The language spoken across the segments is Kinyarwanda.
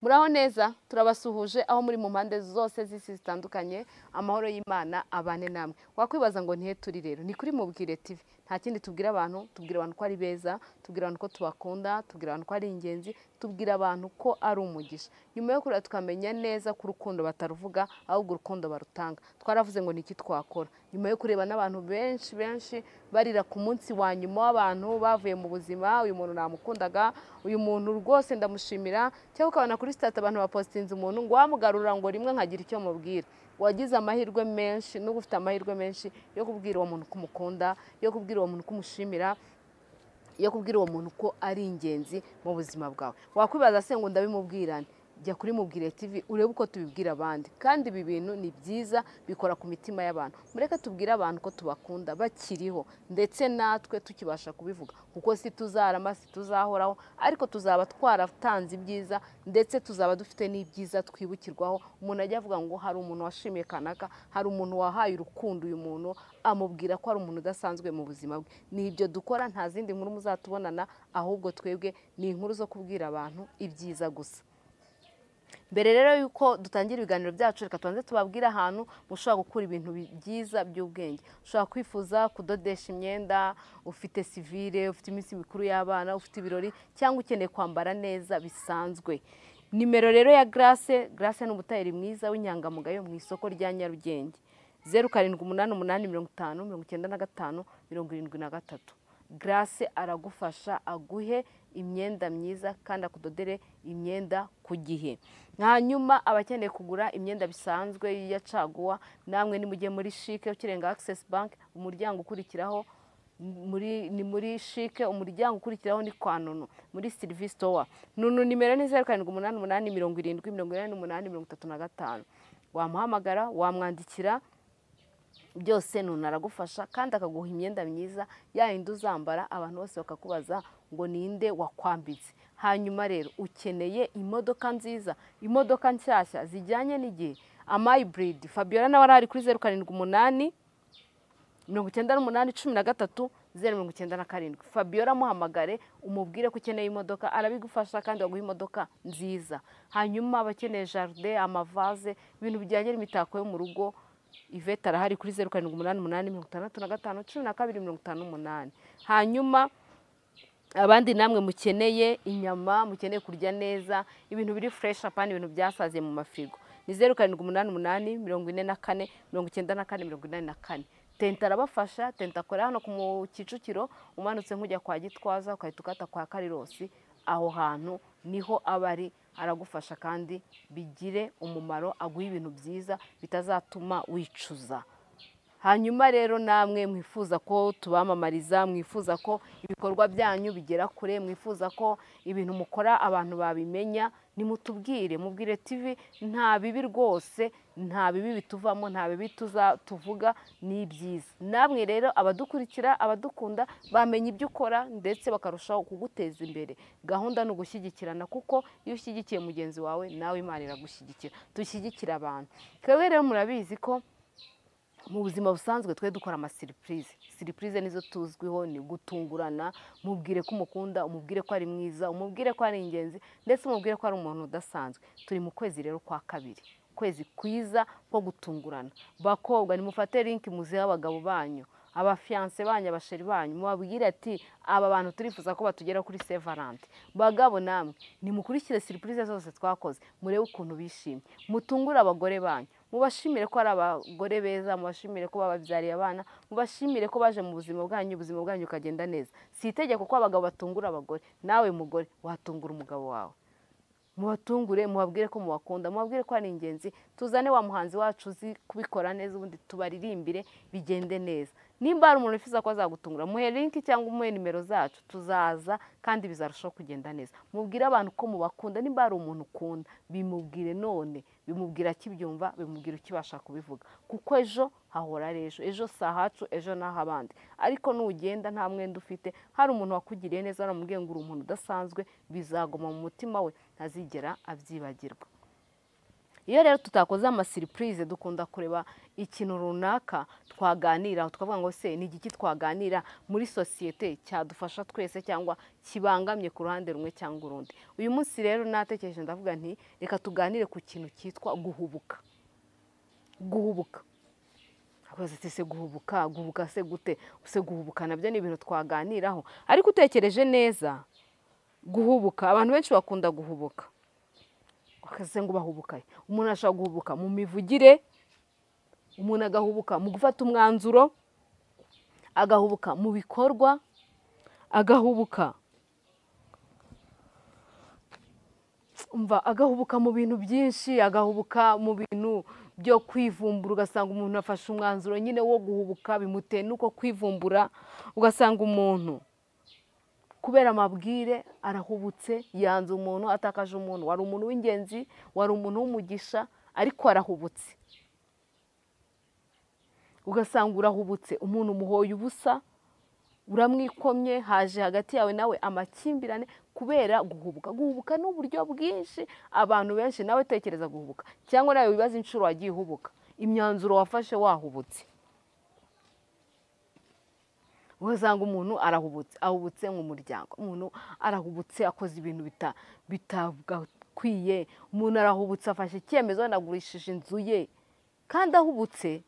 Muraho neza, turabasuhuje aho muri mu mpande zose z'isi zitandukanye, amahoro y'Imana abane namwe. Wakwibaza ngo ntihe turi rero, ni kuri Mubwire TV. Nta kindi tubwira abantu, tubwira abantu ko ari beza, tubwira abantu ko tubakunda, tubwira abantu ko ari ingenzi, tubwira abantu ko ari umugisha. Nyuma yo kureba tukamenya neza ko urukundo bataruvuga, ahubwo urukundo barutanga. Twaravuze ngo niki twakora. Nyuma yo kureba n'abantu benshi benshi barira ku munsi wa nyuma w'abantu bavuye mu buzima, uyu muntu namukundaga, uyu muntu rwose ndamushimira, cyangwa ukabona kuri sitati abantu bapositinze umuntu ngo wamugarura ngo rimwe nkagira icyo mubwira. Wagize amahirwe menshi, n'ubu ufite amahirwe menshi yo kubwira uwo muntu ko umukunda, yo kubwira uwo muntu ko umushimira, yo kubwira uwo muntu ko ari ingenzi mu buzima bwawe. Wakwibaza se ngo ndabimubwirane? Jya kuri Mubwire TV urebe uko tubibwira abandi, kandi ibi bintu ni byiza, bikora ku mitima y'abantu. Mureke tubwire abantu ko tubakunda bakiriho, ndetse natwe tukibasha kubivuga, kuko si tuzarama, si tuzahoraho, ariko tuzaba twaratanze ibyiza, ndetse tuzaba dufite n'ibyiza twibukirwaho. Umuntu ajya avuga ngo hari umuntu washimiye kanaka, hari umuntu wahaye urukundo uyu muntu, amubwira ko ari umuntu udasanzwe mu buzima bwe. Ni ibyo dukora, nta zindi nkuru muzatubonana, ahubwo twebwe ni inkuru zo kubwira abantu ibyiza gusa. Mbere rero yuko dutangira ibiganiro byacu, reka tubanze tubabwire ahantu mushobora gukura ibintu byiza by'ubwenge. Ushobora kwifuza kudodesha imyenda, ufite sivile, ufite iminsi mikuru y'abana, ufite ibirori, cyangwa ukeneye kwambara neza bisanzwe. Nimero rero ya Grace, Grace ni umutayeri mwiza w'inyangamugayo mu isoko rya Nyarugenge. 0788 50 95 73. Grace aragufasha, aguhe imyenda myiza kandi akudodere imyenda ku gihe. Hanyuma abakeneye kugura imyenda bisanzwe ya caguwa, namwe nimujye muri Chic, ukirenga Access Bank, umuryango ukurikiraho muri ni muri Chic, umuryango ukurikiraho ni kwa Nunu muri Service Store. Nunu nimero ni 0788 70 88 35. Wamuhamagara, wamwandikira, byose Nunu aragufasha kandi akaguha imyenda myiza ya yindi uzambara abantu bose bakakubaza ngo ninde wakwambitse. Hanyuma rero ukeneye imodoka nziza, imodoka nshyashya zijyanye n'igihe, ama hybrid. Fabiola nawe arahari kuri 078 98 13 097. Fabiola amuhamagare umubwire ko ukeneye imodoka, arabigufasha kandi baguha imodoka nziza. Hanyuma abakeneye jardin, amavaze, ibintu bijyanye n'imitako yo mu rugo, Yvette arahari kuri 0788 65 12 58. Hanyuma abandi namwe mukeneye inyama, mukeneye kurya neza, ibintu biri fresh, apana ibintu byasaziye mu mafirigo, ni 0788 44 94 84. Tenta arabafasha. Tenta akora hano ku Kicukiro, umanutse nk'ujya kwa Gitwaza ukahita ukata kwa Karirosi, aho hantu niho aba ari, aragufasha kandi bigire umumaro, aguha ibintu byiza bitazatuma wicuza. Hanyuma rero namwe mwifuza ko tubamamariza, mwifuza ko ibikorwa byanyu bigera kure, mwifuza ko ibintu mukora abantu babimenya, nimutubwire. Mubwire TV nta bibi rwose, nta bibi bituvamo, nta bibi tuvuga, ni byiza. Namwe rero abadukurikira, abadukunda, bamenya ibyo ukora ndetse bakarushaho kuguteza imbere. Gahunda ni ugushyigikirana, kuko iyo ushyigikiye mugenzi wawe nawe Imana iragushyigikira. Dushyigikira abantu. Twebwe rero murabizi ko mu buzima busanzwe twe dukora amasurprise. Surprise nizo tuzwiho, ni gutungurana. Mubwire ko umukunda, umubwire ko ari mwiza, umubwire ko ari ingenzi, ndetse umubwire ko ari umuntu udasanzwe. Turi mu kwezi rero kwa kabiri, kwezi kwiza ko gutungurana. Bakobwa, nimufate link muzihe abagabo banyu, abafiancé banyu, abachéri banyu, mubabwire ati aba bantu turifuza ko batugera kuri Saint Valentin. Bagabo namwe nimukurikire surprise zose twakoze, murebe ukuntu bishimye. Mutungure abagore banyu, mubashimire ko ari abagore beza, mubashimire ko bababyariye abana, mubashimire ko baje mu buzima bwanyu, ubuzima bwanyu bukagenda neza. Si itegeko ko abagabo batungura abagore, nawe mugore watungura umugabo wawe. Mubatungure, mubabwire ko mubakunda, mubabwire ko ari ingenzi. Tuzane wa muhanzi wacu uzi kubikora neza, ubundi tubaririmbire bigende neza. Nimba hari umuntu wifuza ko azagutungura, muhe link cyangwa umuhe nimero zacu, tuzaza kandi bizarushaho kugenda neza. Mubwire abantu ko mubakunda. Nimba hari umuntu ukunda, bimubwire none, bimubwira akibyumva, bimubwira ukibasha kubivuga, kuko ejo hahora ari ejo, ejo si ahacu, ejo ni ah'abandi. Ariko nugenda nta mwenda ufite, hari umuntu wakugiriye neza waramubwiye ngo uri umuntu udasanzwe, bizaguma mu mutima we, ntazigera abyibagirwa. Iyo rero tutakoze amasiripurize, dukunda kureba ikintu runaka twaganira, tukavuga ngo se ni igiki twaganira muri sosiyete cyadufasha twese cyangwa kibangamye ku ruhande rumwe cyangwa urundi. Uyu munsi rero natekereje ndavuga nti reka tuganire ku kintu cyitwa guhubuka. Guhubuka se guhubuka, guhubuka se gute? Se guhubuka nabyo ni ibintu twaganiraho, ariko utekereje neza guhubuka, abantu benshi bakunda guhubuka. Akaze ngo bahubukaye. Umuntu ashobora guhubuka mu mivugire, umuntu agahubuka mu gufata umwanzuro, agahubuka mu bikorwa, agahubuka agahubuka mu bintu byinshi, agahubuka mu bintu byo kwivumbura. Ugasanga umuntu afashe umwanzuro nyine wo guhubuka, bimuteye nuko kwivumbura. Ugasanga umuntu kubera amabwire arahubutse, yanze umuntu, atakaje umuntu wari umuntu w'ingenzi, wari umuntu w'umugisha, ariko arahubutse. Ugasanga urahubutse, umuntu umuhoye ubusa, uramwikomye, haje hagati yawe nawe amakimbirane kubera guhubuka. Guhubuka ni uburyo bwinshi abantu benshi, nawe tekereza guhubuka, cyangwa nawe wibaza inshuro wagiye uhubuka, imyanzuro wafashe wahubutse. Ugasanga umuntu arahubutse, ahubutse mu muryango, umuntu arahubutse akoze ibintu bitagakwiye, umuntu arahubutse afashe icyemezo anagurishije inzu ye kandi ahubutse,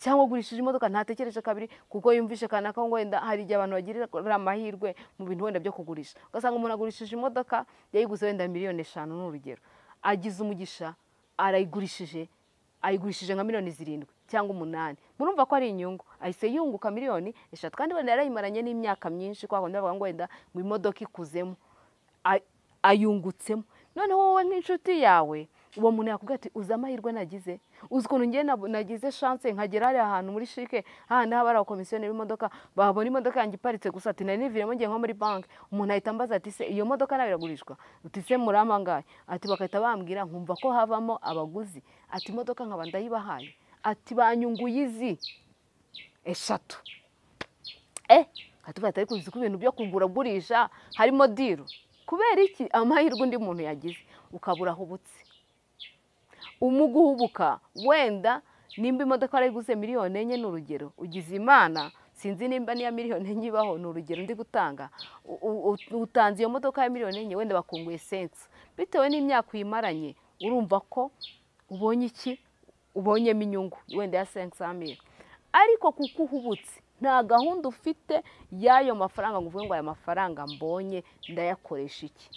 cyangwa agurishije imodoka ntatekereje kabiri kuko yumvishe kanaka ngo wenda hari igihe abantu bagira amahirwe mu bintu wenda byo kugurisha. Ugasanga umuntu agurishije imodoka yayiguze wenda 5 miliyoni n'urugero, agize umugisha arayigurishije, ayigurishije nka 7 miliyoni cyangwa 8. Murumva ko ari inyungu, ahise yunguka 3 miliyoni kandi wenda yarayimaranye n'imyaka myinshi, kwa kundi bavuga ngo wenda ngo imodoka ikuzemo, ayungutsemo. Noneho wowe nk'inshuti yawe, uwo muntu yakubwira ati uzi amahirwe nagize, uzi ukuntu ngiye nagize chance nkagera hariya ahantu muri CHIC, hahandi haba hari abakomisiyoneri b'imodoka, babona imodoka yanjye iparitse gusa, ati nari niviremo ngiye nko muri banki, umuntu ahita ambaza ati se iyo modoka nawe iragurishwa, uti se murampa angahe? Ati bagahita bambwira, nkumva ko havamo abaguzi, ati imodoka nkaba ndayibahaye, ati banyunguye izi 3. Ati ariko uzi ko ibintu byo kugura gurisha harimo deal. Kubera iki? Amahirwe undi muntu yagize, ukabura ahubutse. Umuguhubuka, wenda nimba imodoka warayiguze 4 miliyoni ni urugero, ugize Imana, sinzi nimba niya 4 miliyoni ibaho, ni urugero ndi gutanga, utanze iyo modoka ya 4 miliyoni, wenda bakunguye 500, bitewe n'imyaka uyimaranye, urumva ko ubonye iki? Ubonyemo inyungu wenda ya 500 mille. Ariko kuko uhubutse, nta gahunda ufite y'ayo mafaranga ngo uvuge ngo aya mafaranga mbonye ndayakoresha iki,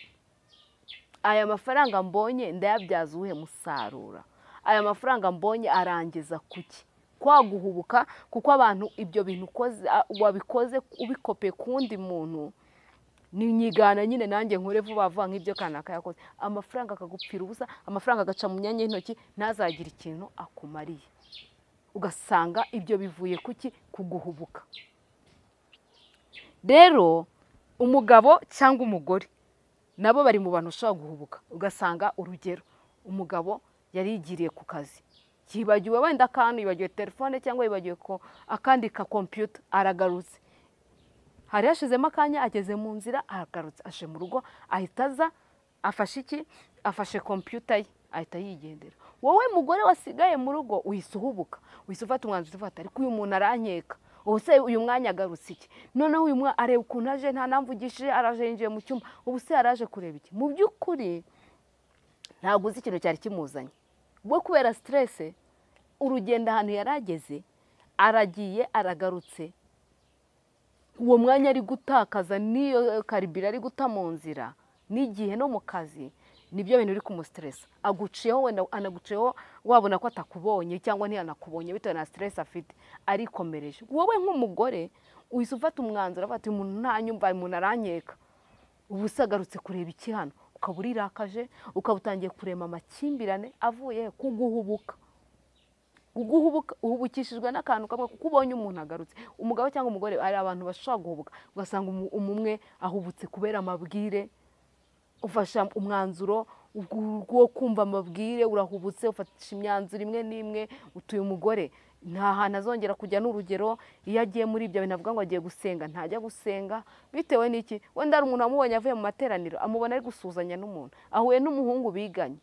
aya mafaranga mbonye ndayabyaza uwuhe musaruro, aya mafaranga mbonye arangiza kuki? Kwa guhubuka, kuko abantu ibyo bintu ukoze wabikoze ubikopeye ku wundi muntu, ni nyigana nyine nanjye nkore vuba vuba nk'ibyo kanaka yakoze, amafaranga akagupfira ubusa, amafaranga agaca mu myanya y'intoki, ntazagire ikintu akumariye. Ugasanga ibyo bivuye kuki? Kuguhubuka. Rero umugabo cyangwa umugore nabo bari mu bantu ushobora guhubuka. Ugasanga urugero umugabo yarigiriye ku kazi, yibagiwe wenda akantu, yibagiwe telefone cyangwa yibagiwe ko akandi ka kompiyuta, aragarutse, hari hashizemo akanya, ageze mu nzira aragarutse, aje mu rugo, ahita aza afashe iki? Afashe kompiyuta ye, ahita yigendera. Wowe mugore wasigaye mu rugo uhise uhubuka, uhise ufata umwanzuro, ufata ariko uyu muntu arankeka, ubu se uyu mwanya agarutse iki? Noneho uyu mwana areba ukuntu aje nta namvugishije, araje yinjiye mu cyumba, ubu se yaraje kureba iki? Mu by'ukuri ntabwo uzi ikintu cyari kimuzanye. We kubera stress, urugendo ahantu yari ageze, aragiye aragarutse, uwo mwanya ari gutakaza n'iyo karibira ari guta mu nzira n'igihe no mu kazi, nibyo bintu biri kumustressa. Aguciyeho, wenda anaguciyeho wabona ko atakubonye cyangwa ntiyanakubonye, bitewe na stress afite, arikomereje. Wowe nk'umugore uhise ufata umwanzuro, afata umuntu ntanyumva, umuntu arankeka, ubu se agarutse kureba iki hano? Ukaba urirakaje, ukaba utangiye kurema amakimbirane avuye ku guhubuka. Uguhubuka, uhubukishijwe n'akantu kamwe kuko ubonye umuntu agarutse. Umugabo cyangwa umugore, hari abantu bashobora guhubuka, ugasanga umwe ahubutse kubera amabwire, ufasha umwanzuro wo kumva amabwire, urahubutse, ufatisha imyanzuro imwe n'imwe, utuye umugore nta hantu azongera kujya. N'urugero, iyo agiye muri ibyo bintu avuga ngo agiye gusenga, ntajya gusenga. Bitewe n'iki? Wenda hari umuntu wamubonye avuye mu materaniro, amubona ari gusuhuzanya n'umuntu, ahuye n'umuhungu biganye.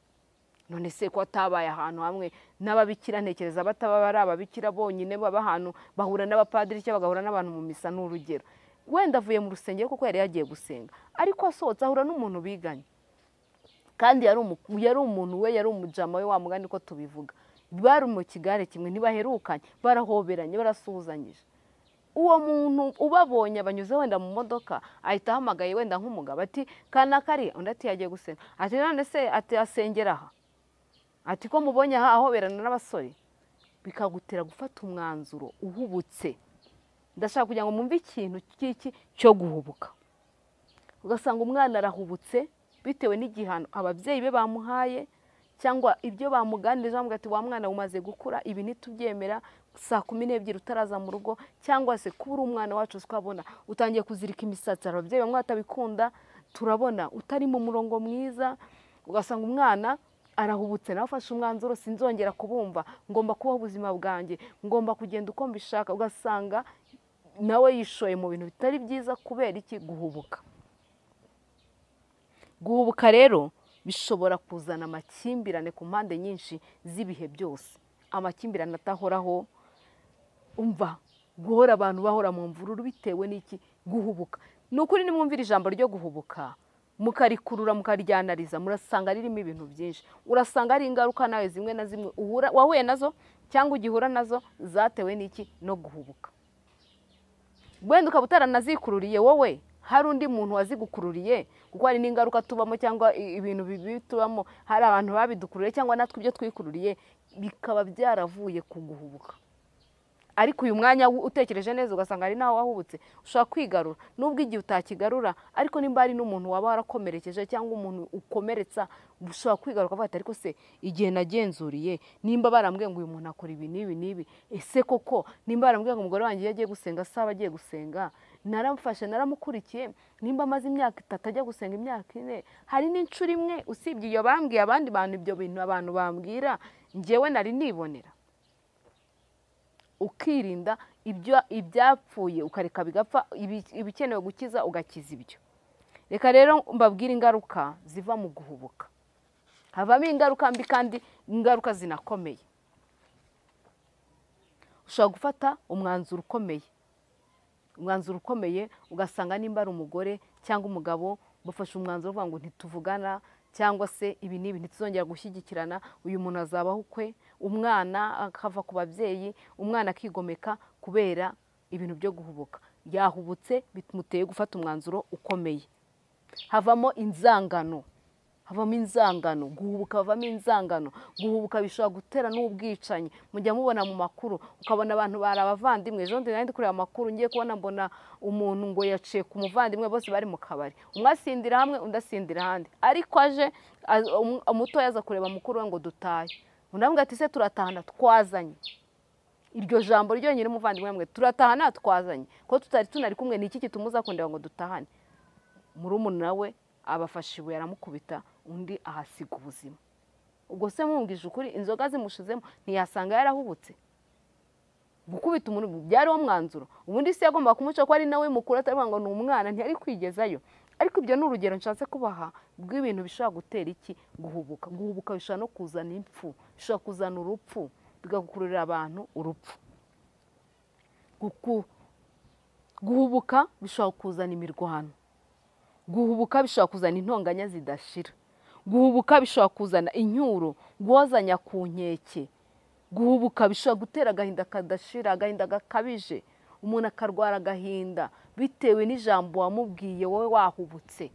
None se ko atabaye ahantu hamwe n'ababikira, ntekereza bataba bari ababikira bonyine baba ahantu bahura n'abapadiri cyangwa bagahura n'abantu mu misa, n'urugero wenda avuye mu rusengero kuko yari yagiye gusenga, ariko asohotse ahura n'umuntu biganye, kandi yari umuntu we, yari umujama we wa mugani ko tubivuga, bari mu kigare kimwe, ntibaherukanye, barahoberanye, barasuhuzanyije. Uwo muntu ubabonye abanyuze wenda mu modoka ahita ahamagaye wenda nk'umugabo ati kanakari, undi ati yagiye gusenga, ati none se ati asengera aha, ati ko mubonye aha ahoberana n'abasore. Bikagutera gufata umwanzuro uhubutse. Ndashaka kugira ngo mwumve ikintu cy'iki cyo guhubuka. Ugasanga umwana arahubutse bitewe n'igihano ababyeyi be bamuhaye cyangwa ibyo bamuganirije, bamubwira ati wa mwana umaze gukura, ibi ntitubyemera, saa 12 utaraza mu rugo, cyangwa se kuba uri umwana wacu twabona utangiye kuzirika imisatsi, ababyeyi bamwe batabikunda, turabona utari mu murongo mwiza. Ugasanga umwana arahubutse nawe afashe umwanzuro, sinzongera kubumva, ngomba kubaho ubuzima bwanjye, ngomba kugenda uko mbishaka. Ugasanga nawe yishoye mu bintu bitari byiza kubera iki? Guhubuka. Guhubuka rero bishobora kuzana amakimbirane ku mpande nyinshi z'ibihe byose, amakimbirane atahoraho. Umva, guhora abantu bahora mu mvururu bitewe n'iki? Guhubuka. Ni ukuri nimwumvira ijambo ryo guhubuka mukarikurura mukaryanariza, murasanga ririmo ibintu byinshi. Urasanga ari ingaruka nawe zimwe na zimwe wahuye nazo cyangwa ugihura nazo zatewe n'iki? No guhubuka. Wenda ukaba utaranazikururiye wowe, hari undi muntu wazigukururiye, kuko hari n'ingaruka tubamo cyangwa ibintu bibi tubamo, hari abantu babidukururiye cyangwa natwe ibyo twikururiye bikaba byaravuye ku guhubuka. Ariko uyu mwanya utekereje neza ugasanga ari nawe wahubutse, ushobora kwigarura nubwo igihe utakigarura, ariko nimba ari n'umuntu waba warakomerekeje cyangwa umuntu ukomeretsa, ushobora kwigaruka ukavuga ati ariko se igihe nagenzuriye nimba barambwiye ngo uyu muntu akora ibi n'ibi n'ibi, ese koko nimba barambwiye ngo umugore wanjye yagiye gusenga saba agiye gusenga, naramufashe naramukurikiye, nimba amaze imyaka 3 ajya gusenga imyaka 4, hari n'inshuro imwe usibye iyo bambwiye abandi bantu ibyo bintu abantu bambwira njyewe nari nibonera. Ukirinda ibyo ibyapfuye ukareka bigapfa, ibikenewe gukiza ugakiza ibyo. Reka rero mbabwire ingaruka ziva mu guhubuka. Havamo ingaruka mbi kandi ingaruka zinakomeye. Ushobora gufata umwanzuro ukomeye, umwanzuro ukomeye ugasanga nimba ari umugore cyangwa umugabo bafashe umwanzuro uvuga ngo ntituvugana, cyangwa se ibi n'ibi ntituzongera gushyigikirana, uyu muntu azabaho ukwe, umwana akava ku babyeyi, umwana akigomeka kubera ibintu byo guhubuka. Yahubutse bimuteye gufata umwanzuro ukomeye. Havamo inzangano, havamo inzangano, guhubuka havamo inzangano. Guhubuka bishobora gutera n'ubwicanyi. Mujya mubona mu makuru ukabona abantu bari abavandimwe. Ejo ndi nari kureba amakuru ngiye kubona mbona umuntu ngo yaciye ku muvandimwe, bose bari mu kabari, umwe asindira hamwe undi asindira ahandi, ariko aje umuto yaza kureba mukuru we ngo dutahe, undi amubwira ati se turatahana twazanye. Iryo jambo ryonyine umuvandimwe mwe turatahana twazanye, ko tutari tunari kumwe, ni iki kitumuza kundeba ngo dutahane? Murumuna we abafashe ibuye aramukubita, undi ahasiga ubuzima. Ubwo se mwumvije ukuri, inzoga zimushizemo ntiyasanga yarahubutse? Gukubita umuntu byari wo mwanzuro. Ubundi se yagomba kumuca ko ari nawe mukuru, atari ngo ni umwana, ntiyari kwigezayo. Ariko ibyo ni urugero nshatse kubaha bw'ibintu bishobora gutera iki? Guhubuka. Guhubuka bishobora no kuzana impfu, bishobora kuzana urupfu, bigakururira abantu urupfu. Guhubuka bishobora kuzana imirwano. Guhubuka bishobora kuzana intonganya zidashira. Guhubuka bishobora kuzana inyuro, guhozanya ku nkeke. Guhubuka bishobora gutera agahinda kadashira, agahinda gakabije, umuntu akarwara agahinda bitewe n'ijambo wamubwiye wowe wahubutse.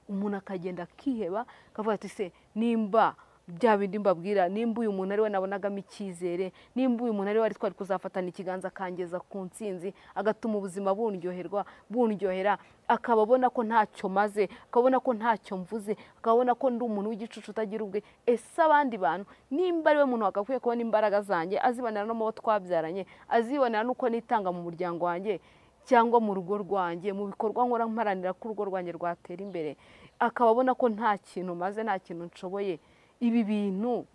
Umuntu akagenda akiheba, akavuga ati se nimba bya bindi mbabwira, nimba uyu muntu ari we nabonagamo icyizere, nimba uyu muntu ari we ari twari kuzafatana ikiganza akangeza ku ntsinzi, agatuma ubuzima bundyoherwa, bundyohera, akaba abona ko ntacyo maze, akabona ko ntacyo mvuze, akabona ko ndi umuntu w'igicucu utagira ubwe. Ese abandi bantu nimba ari we muntu wagakwiye kubona imbaraga zanjye, azibonera no mu bo twabyaranye, azibonera n'uko nitanga mu muryango wanjye cyangwa mu rugo rwanjye, mu bikorwa nkora mparanira ko urugo rwanjye rwatera imbere, akaba abona ko nta kintu maze, nta kintu nshoboye. Ibi bintu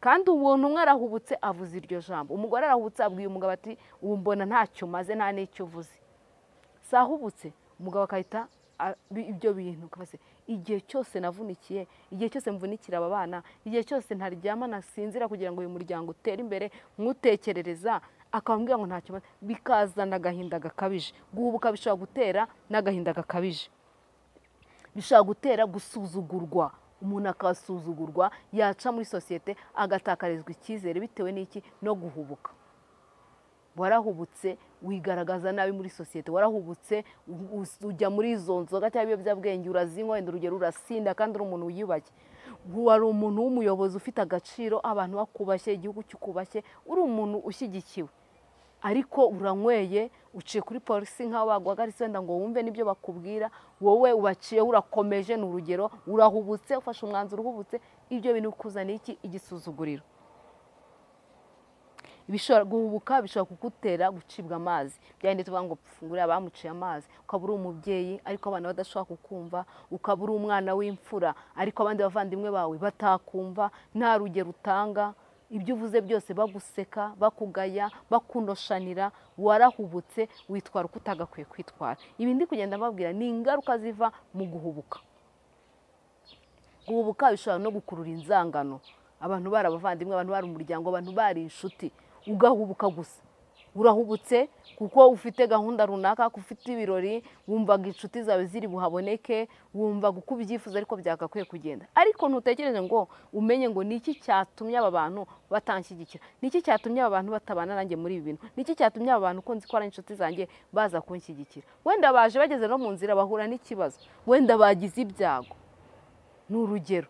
kandi ubuntu umwe arahubutse avuze iryo jambo, umugore arahubutse abwiye umugabo ati ubu mbona ntacyo maze nta n'icyo uvuze. Sahubutse umugabo akahita ibyo bintu ukabase igihe cyose navunikiye, igihe cyose mvunikira aba bana, igihe cyose ntaryama nasinzira kugira ngo uyu muryango utere imbere, nkutekerereza akambwira ngo ntacyo, bikazana agahinda gakabije. Guhubuka bishobora gutera n'agahinda gakabije, bishobora gutera gusuzugurwa, umuntu akasuzugurwa, yaca muri sosiyete agatakarizwa icyizere bitewe n'iki? No guhubuka. Warahubutse wigaragaza nabi muri sosiyete, warahubutse ujya muri izo nzoga cyangwa ibiyobyabwenge, urazinywa, wenda urugero urasinda kandi uri umuntu wiyubashye, wari umuntu w'umuyobozi ufite agaciro, abantu bakubashye, igihugu cyukubashye, uri umuntu ushyigikiwe, ariko uranyweye, uciye kuri polisi nk'aho baguhagaritse wenda ngo wumve n'ibyo bakubwira, wowe ubaciye urakomeje, ni urugero, urahubutse, ufashe umwanzuro uhubutse, ibyo bintu bikuzaniye iki? Igisuzuguriro. Bishobora guhubuka, bishobora kugutera gucibwa amazi, byandi tuvuga ngo pfungura bamuciye amazi, ukaba uri umubyeyi ariko abana badashobora kukumva, ukaba uri umwana w'imfura ariko abandi bavandimwe bawe batakumva, nta rugero utanga, ibyo uvuze byose baguseka, bakugaya, bakunoshanira, warahubutse witwara uko utagakwiye kwitwara. Ibi ndi kugenda mbabwira ni ingaruka ziva mu guhubuka. Guhubuka bishobora no gukurura inzangano, abantu bari abavandimwe, abantu bari umuryango, abantu bari inshuti, ugahubuka gusa. Urahubutse kuko ufite gahunda runaka, ufite ibirori, wumvaga inshuti zawe ziri buhaboneke, wumvaga uko ubyifuza ariko byagakwiye kugenda, ariko ntutekereze ngo umenye ngo niki cyatumye aba bantu batanshyigikira, niki cyatumye aba bantu batabana nanjye muri ibi bintu, niki cyatumye aba bantu ko nzi ko ari inshuti zanjye baza kunshyigikira. Wenda baje bageze no mu nzira bahura n'ikibazo, wenda bagize ibyago, ni urugero,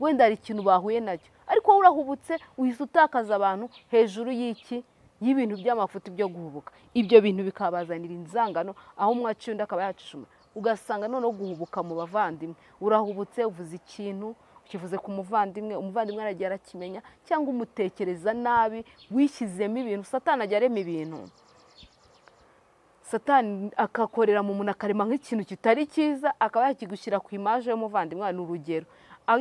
wenda hari ikintu bahuye nacyo, ariko wowe urahubutse uhise utakaza abantu hejuru y'iki? Y'ibintu by'amafuti byo guhubuka. Ibyo bintu bikabazanira inzangano, aho umwe aciye undi akaba yacishuma, ugasanga noneho guhubuka mu bavandimwe, urahubutse uvuze ikintu ukivuze ku muvandimwe, umuvandimwe aragiye arakimenya, cyangwa umutekereza nabi, wishyizemo ibintu. Satani ajya arema ibintu, Satani akakorera mu muntu akarema nk'ikintu kitari cyiza, akaba yakigushyira ku imaje y'umuvandimwe, ni urugero,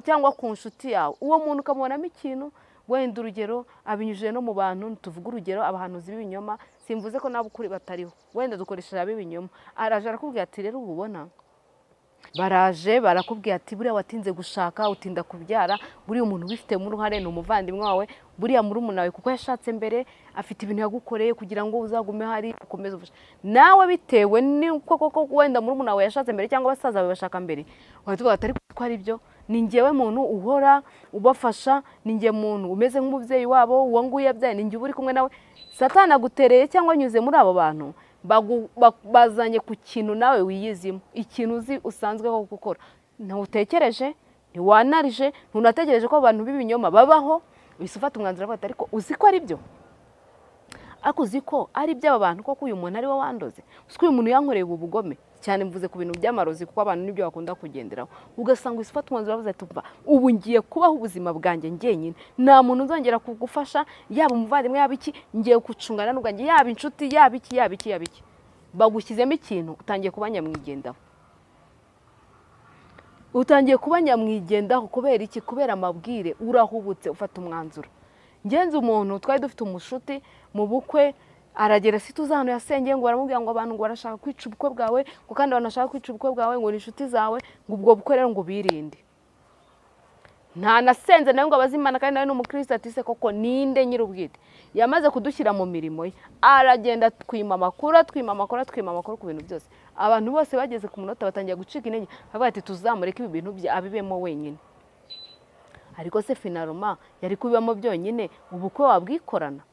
cyangwa ku nshuti yawe, uwo muntu ukamubonamo ikintu, wenda urugero abinyujije no mu bantu, tuvuga urugero abahanuzi b'ibinyoma, simvuze ko nabo ukuri batariho, wenda dukoresheje ab'ibinyoma, araje arakubwira ati rero ububona baraje barakubwira ati buriya watinze gushaka, utinda kubyara, buriya umuntu ubifitemo uruhare ni umuvandimwe wawe, buriya murumuna wawe kuko yashatse mbere, afite ibintu yagukoreye kugira ngo uzagume hari ukomeze ufashe nawe, bitewe n'uko koko wenda murumuna wawe yashatse mbere cyangwa abasaza bawe bashaka mbere, wahita uvuga ati ariko ko ari byo, ni njyewe muntu uhora ubafasha, ni njye muntu umeze nk'umubyeyi wabo, uwo nguyu yabyaye, ni njye uba uri kumwe nawe. Satani agutereye cyangwa anyuze muri abo bantu, bazanye ku kintu nawe wiyizimo, ikintu uzi usanzweho gukora, ntutekereje, ntiwanarije, ntunatekereje ko abantu b'ibinyoma babaho, uhise ufata umwanzuro ati ariko uzi ko ari byo, ariko uzi ko ari by'aba bantu koko uyu muntu ari we wandoze, uzi ko uyu muntu yankoreye ubu bugome, cyane mvuze ku bintu by'amarozi kuko abantu nibyo bakunda kugenderaho, ugasanga uhise ufata umwanzuro wavuze ati ubu ngiye kubaho ubuzima bwanjye njyenyine, nta muntu uzongera kugufasha, yaba umuvandimwe, yaba iki, ngiye gucungana n'ubwanjye, yaba inshuti, yaba iki, yaba iki, yaba iki. Bagushyizemo ikintu, utangiye kuba nyamwigendaho, utangiye kuba nyamwigendaho kubera iki? Kubera amabwire, urahubutse ufata umwanzuro. Ngenzi umuntu twari dufite umushuti mu bukwe, aragera si tuzi ahantu yasengeye, ngo baramubwira ngo abantu ngo barashaka kwica ubukwe bwawe, ngo kandi abantu bashaka kwica ubukwe bwawe ngo ni inshuti zawe, ngo ubwo bukwe rero ngo birinde. Nta nasenze nawe ngo abaze Imana, kandi nawe ni umukristo, ati se koko ninde nyir'ubwite? Yamaze kudushyira mu mirimo ye, aragenda twima amakuru, atwima amakuru, atwima amakuru ku bintu byose. Abantu bose bageze ku munota batangiye gucika intege, bavuga ati tuzamureke ibi bintu bye abibemo wenyine. Ariko se finaroma yari kubibamo byonyine, ubukwe wabwikorana?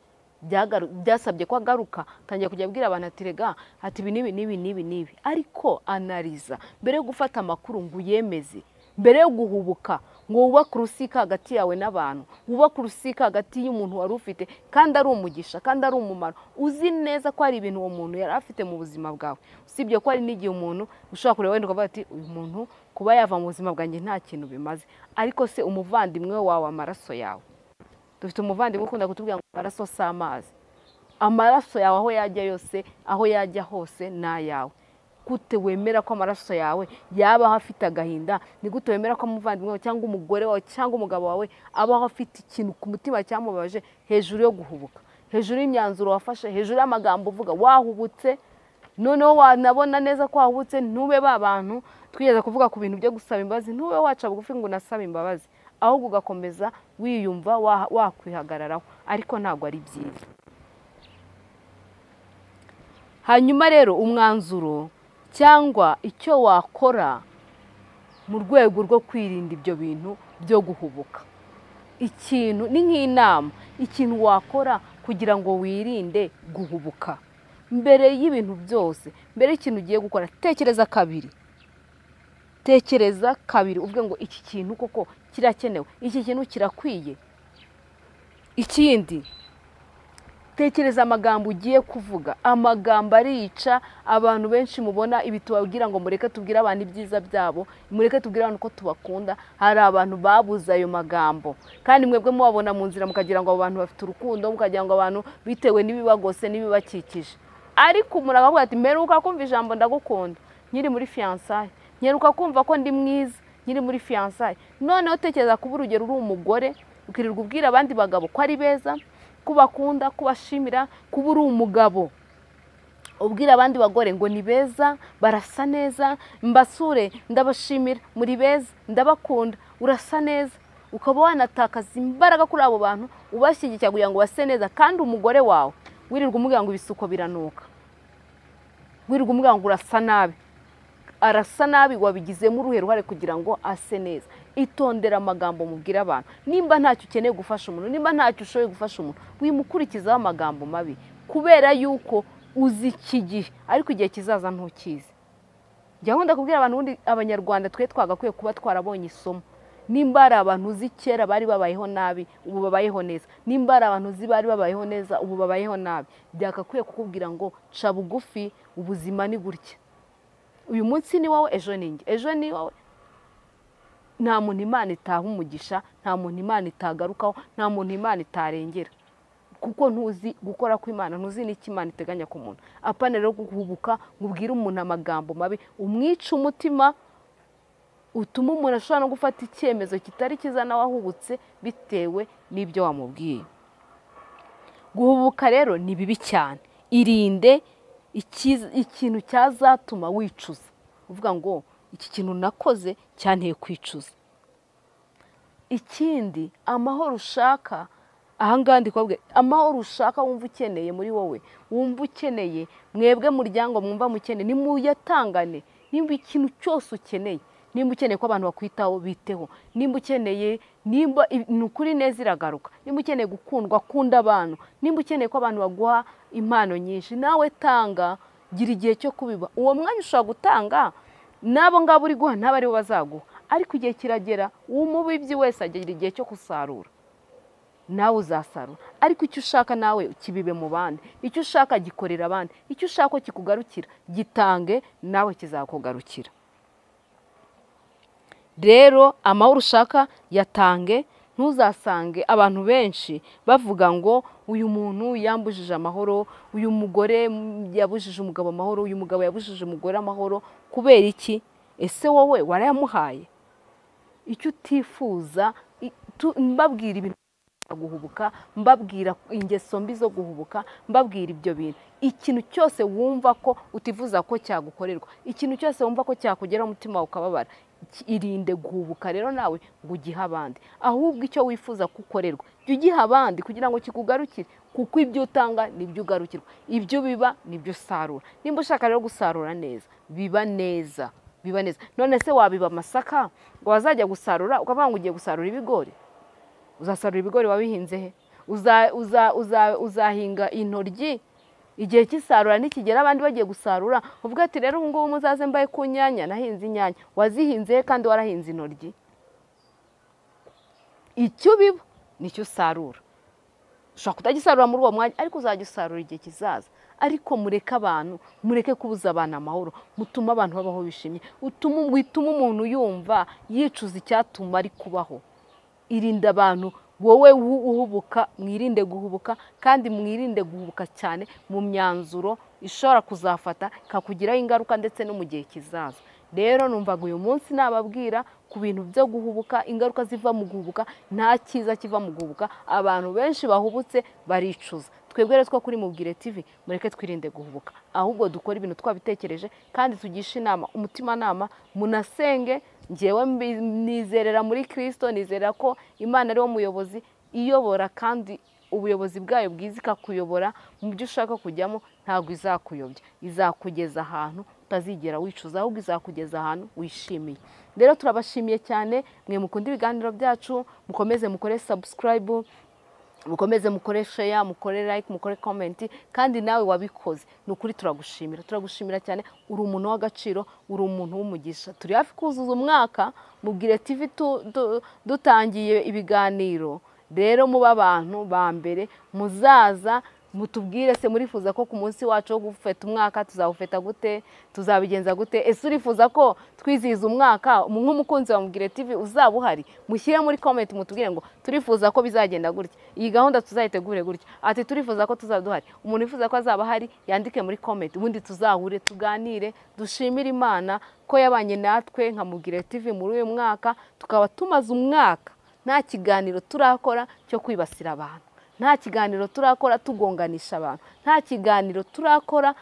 Byasabye ko agaruka, atangiye kujya abwira abantu ati rega, ati ibi n'ibi n'ibi n'ibi n'ibi. Ariko analiza mbere yo gufata amakuru ngo uyemeze, mbere yo guhubuka ngo wubake urusika hagati yawe n'abantu, wubake urusika hagati y'umuntu wari ufite kandi ari umugisha, kandi ari umumaro, uzi neza ko hari ibintu uwo muntu yari afite mu buzima bwawe, usibye ko hari n'igihe umuntu ushobora kureba wenda ukavuga ati uyu muntu kuba yava mu buzima bwanjye nta kintu bimaze, ariko se umuvandimwe wawe, amaraso yawe, dufite umuvandimwe ukunda kutubwira ngo amaraso si amazi, amaraso yawe aho yajya yose, aho yajya hose ni ayawe. Gute wemera ko amaraso yawe yabaho afite agahinda? Ni gute wemera ko umuvandimwe wawe cyangwa umugore wawe cyangwa umugabo wawe abaho afite ikintu ku mutima cyamubabaje hejuru yo guhubuka, hejuru y'imyanzuro wafashe, hejuru y'amagambo uvuga wahubutse? Noneho wanabona neza ko wahubutse, ntube ba bantu twigeze kuvuga ku bintu byo gusaba imbabazi, ntube waca bugufi ngo unasabe imbabazi, ahubwo ugakomeza wiyumva wakwihagararaho, ariko ntabwo ari byiza. Hanyuma rero umwanzuro cyangwa icyo wakora mu rwego rwo kwirinda ibyo bintu byo guhubuka, ikintu ni nk'inama, ikintu wakora kugira ngo wirinde guhubuka. Mbere y'ibintu byose, mbere y'ikintu ugiye gukora, tekereza kabiri. Tekereza kabiri uvuge ngo iki kintu koko kirakenewe, iki kintu kirakwiye. Ikindi, tekereza amagambo ugiye kuvuga. Amagambo arica. Abantu benshi mubona ibi tubabwira ngo mureke tubwire abantu ibyiza byabo, mureke tubwire abantu ko tubakunda. Hari abantu babuze ayo magambo, kandi mwebwe mubabona mu nzira mukagira ngo abo bantu bafite urukundo, mukagira ngo abantu bitewe n'ibibagose n'ibibakikije. Ariko umuntu akavuga ati mperuka kumva ijambo ndagukunda nkiri muri fiançailles, nkeruka kumva ko ndi mwiza nkiri muri fiançailles. Noneho tekereza kuba urugero uri umugore ukirirwa ubwira abandi bagabo ko ari beza, kubakunda, kubashimira, kuba uri umugabo ubwira abandi bagore ngo ni beza, barasa neza, mbasure ndabashimira, muri beza, ndabakunda, urasa neza. Ukaba wanatakaza imbaraga kuri abo bantu ubashyigikira kugira ngo base neza, kandi umugore wawe wirirwa umubwira ngo ibisuko biranuka, wirirwa umubwira ngo urasa nabi, arasa nabi, wabigizemo uruhe ruhare kugira ngo ase neza? Itondera amagambo mubwira abantu. Nimba ntacyo ukeneye gufasha umuntu, nimba ntacyo ushoboye gufasha umuntu, wimukurikizaho amagambo mabi, kubera yuko uzi iki gihe ariko igihe kizaza ntukizi. Njya nkunda kubwira abantu, ubundi abanyarwanda twe twagakwiye kuba twarabonye isomo. Nimba hari abantu uzi kera bari babayeho nabi, ubu babayeho neza. Nimba hari abantu uzi bari babayeho neza, ubu babayeho nabi. Byagakwiye kukubwira ngo ca bugufi, ubuzima ni gutya. Uyu munsi ni wowe, ejo ni njye, ejo ni wowe. Nta muntu Imana itaha umugisha, nta muntu Imana itagarukaho, nta muntu Imana itarengera, kuko ntuzi gukora kw'Imana, ntuzi n'icyo Imana iteganya ku muntu. Apana rero guhubuka ngo ubwire umuntu amagambo mabi, umwice umutima, utuma umuntu ashobora no gufata icyemezo kitari cyiza nawe ahubutse bitewe n'ibyo wamubwiye. Guhubuka rero ni bibi cyane. Irinde ikintu cyazatuma wicuza, uvuga ngo iki kintu nakoze cyanteye kwicuza. Ikindi, amahoro ushaka, ahangaha ndi kubabwira, amahoro ushaka wumva ukeneye muri wowe, wumva ukeneye mwebwe muryango mwumva mukeneye, nimuyatangane. Nimba ikintu cyose ukeneye, nimba ukeneye ko abantu bakwitaho biteho, nimba ukeneye, nimba ni ukuri neza iragaruka, nimba ukeneye gukundwa kunda abantu, nimba ukeneye ko abantu baguha impano nyinshi, nawe tanga, gira igihe cyo kubiba. Uwo mwanya ushobora gutanga, n'abo ngabo uri guha nabo aribo bazaguha, ariko igihe kiragera umubibyi wese agira igihe cyo gusarura, nawe uzasarura. Ariko icyo ushaka nawe kibibe mu bandi, icyo ushaka gikorera abandi, icyo ushaka ko kikugarukira gitange, nawe kizakugarukira. Rero amahoro ushaka yatange. Ntuzasange abantu benshi bavuga ngo uyu muntu yambujije amahoro, uyu mugore yabujije umugabo amahoro, uyu mugabo yabujije umugore amahoro. Kubera iki? Ese wowe warayamuhaye? Icyo utifuza, mbabwira ibintu guhubuka, mbabwira ingeso mbi zo guhubuka, mbabwira ibyo bintu. Ikintu cyose wumva ko utifuza ko cyagukorerwa, ikintu cyose wumva ko cyakugera umutima ukababara, irinde guhubuka rero nawe ngo ugihe abandi. Ahubwo icyo wifuza gukorerwa jya ugiha abandi kugira ngo kikugarukire, kuko ibyo utanga nibyo ugarukirwa, ibyo biba nibyo usarura. Nimba ushaka rero gusarura neza, biba neza, biba neza. None se wabiba amasaka ngo wazajya gusarura ukavuga ngo ugiye gusarura ibigori? Uzasarura ibigori wabihinze he? Uzahinga intoryi igihe cy'isarura nikigera abandi bagiye gusarura uvuga ati rero ubu ngubu muzaze mbaye ku nyanya, nahinze inyanya. Wazihinze he kandi warahinze intoryi? Icyo ubiba nicyo usarura. Ushobora kutagisarura muri uwo mwanya, ariko uzajya usarura igihe kizaza. Ariko mureke abantu, mureke kubuza abantu amahoro, mutume abantu babaho bishimye, wituma umuntu yumva yicuza icyatuma ari kubaho. Irinda abantu wowe uhubuka, mwirinde guhubuka, kandi mwirinde guhubuka cyane mu myanzuro ishobora kuzafata ikakugiraho ingaruka ndetse no mu gihe kizaza. Rero numvaga uyu munsi nababwira ku bintu byo guhubuka, ingaruka ziva mu guhubuka. Nta cyiza kiva mu guhubuka. Abantu benshi bahubutse baricuza. Twebwe rero two kuri Mubwire TV, mureke twirinde guhubuka, ahubwo dukore ibintu twabitekereje kandi tugishe inama, umutimanama, munasenge. Njyewe nizerera muri Kristo, nizerera ko Imana ari wo muyobozi iyobora, kandi ubuyobozi bwayo bwiza ikakuyobora mu byo ushaka kujyamo, ntabwo izakuyobya, izakugeza ahantu utazigera wicuza, ahubwo izakugeza ahantu wishimiye. Rero turabashimiye cyane mwe mukunda ibiganiro byacu, mukomeze mukore subscribe, mukomeze mukore share, mukore like, mukore comment, kandi nawe wabikoze ni ukuri turagushimira, turagushimira cyane. Uri umuntu w'agaciro, uri umuntu w'umugisha. Turi hafi kuzuza umwaka Mubwire TV dutangiye ibiganiro. Rero muba abantu ba mbere muzaza mutubwire, se murifuza ko ku munsi wacu wo gufeta umwaka tuzawufeta gute, tuzabigenza gute? Ese urifuza ko twizihiza umwaka nk'umukunzi wa Mubwire TV uzaba uhari? Mushyire muri comment mutubwire ngo turifuza ko bizagenda gutya, iyi gahunda tuzayitegure gutya, ati turifuza ko tuzaba duhari. Umuntu wifuza ko azaba ahari yandike muri comment, ubundi tuzahure tuganire, dushimire Imana ko yabanye natwe nka Mubwire TV muri uyu mwaka, tukaba tumaze umwaka nta kiganiro turakora cyo kwibasira abantu, nta kiganiro turakora tugonganisha abantu, nta kiganiro turakora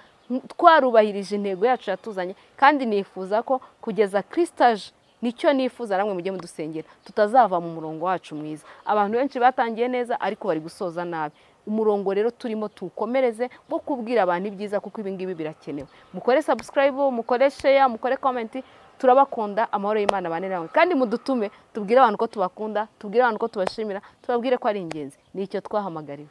twarubahirije intego yacu yatuzanye. Kandi nifuza ko kugeza Kristo aje, nicyo nifuza namwe mujye mudusengera, tutazava mu murongo wacu mwiza. Abantu benshi batangiye neza ariko bari gusoza nabi. Umurongo rero turimo tuwukomereze wo kubwira abantu ibyiza, kuko ibi ngibi birakenewe. Mukore subscribe, mukore share, mukore comment. Turabakunda, amahoro y'Imana abane namwe. Kandi mudutume tubwire abantu ko tubakunda, tubwire abantu ko tubashimira, tubabwire ko ari ingenzi. Nicyo twahamagariwe.